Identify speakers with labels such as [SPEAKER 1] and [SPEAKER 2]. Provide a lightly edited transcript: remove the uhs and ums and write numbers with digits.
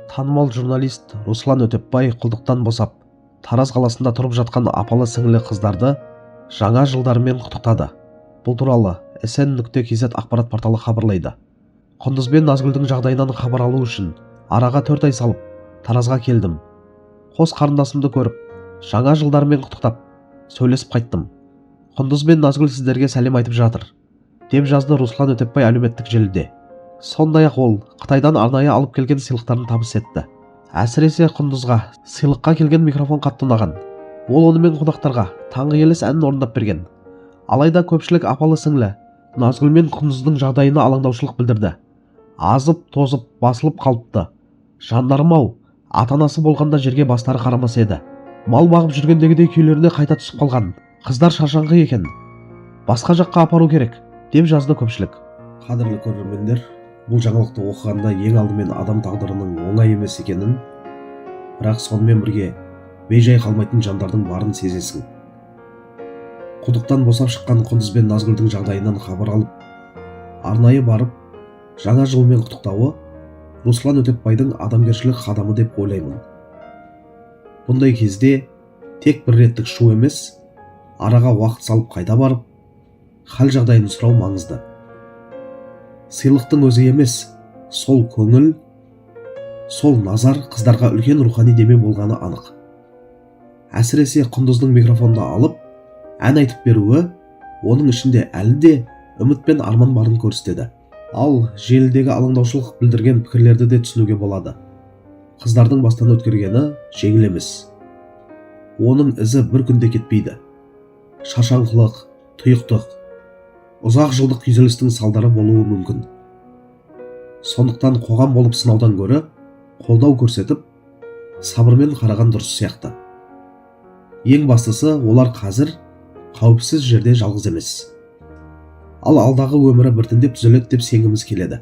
[SPEAKER 1] Танымал журналист Руслан Өтепбай құлдықтан босап, Тараз қаласында тұрып жатқан апалы-сіңлі қыздарды жаңа жылдарымен құттықтады. Бұл туралы sn.kz ақпарат порталы хабарлайды. Құндыз бен Назгүлдің жағдайынан хабар алу үшін араға 4 ай салып, Таразға келдім. Қос қарындасымды көріп, жаңа жылдарымен құттықтап, сөйлесіп қайттым. Құндыз бен Назгүл сіздерге сәлем айтып жатыр, деп жазды Руслан Өтепбай әлеуметтік желіде. Сондай-ақ ол Қытайдан арнайы алып келген сыйлықтарын табыс етті. Әсіресе Құндызға сыйлыққа келген микрофон қатты ұнаған. Ол онымен қонақтарға «Таңғы елес» әнін орындап берген. Алайда көпшілік апалы-сіңлі Назгүл мен Құндыздың жағдайына алаңдаушылық білдірді. Азып, тозып, басылып қалыпты. Жандарым-ау, ата-анасы болғанда жерге бастары қарамас еді. Мал бағып жүргендегідей күйлеріне қайта түсіп қалған. Қыздар шаршаңқы екен. Басқа жаққа апару керек, деп жазды көпшілік. Қадірлі көрермендер, бұл жаңалықты оқығанда ең алдымен адам тағдырының оңай емес екенін, бірақ сонымен бірге бейжай қалмайтын жандардың барын сезесің. Құдықтан босап шыққан Құндыз бен Назгүлдің жағдайынан хабар алып, арнайы барып, жаңа жылмен құттықтауы Руслан Өтепбайдың адамгершілік қадамы деп ойлаймын. Бұндай кезде тек бір реттік шу емес, араға уақыт салып қайта барып, хал жағдайын сұрау маңызды. Сыйлықтың өзі емес, сол көңіл, сол назар қыздарға үлкен рухани демеу болғаны анық. Әсіресе Құндыздың микрофонды алып, ән айтып беруі оның ішінде әлі де үміт пен арман барын көрсетеді. Ал желідегі алаңдаушылық білдірген пікірлерді де түсінуге болады. Қыздардың бастан өткергені жеңіл емес. Оның ізі бір күнде кетпейді. Шаршаңқылық, тұйықтық, ұзақ жылдық күйзелістің салдары болуы мүмкін. Сондықтан қоғам болып сынаудан гөрі қолдау көрсетіп, сабырмен қараған дұрыс сияқты. Ең бастысы, олар қазір қауіпсіз жерде жалғыз емес. Ал алдағы өмірі біртіндеп түзеледі деп сенгіміз келеді.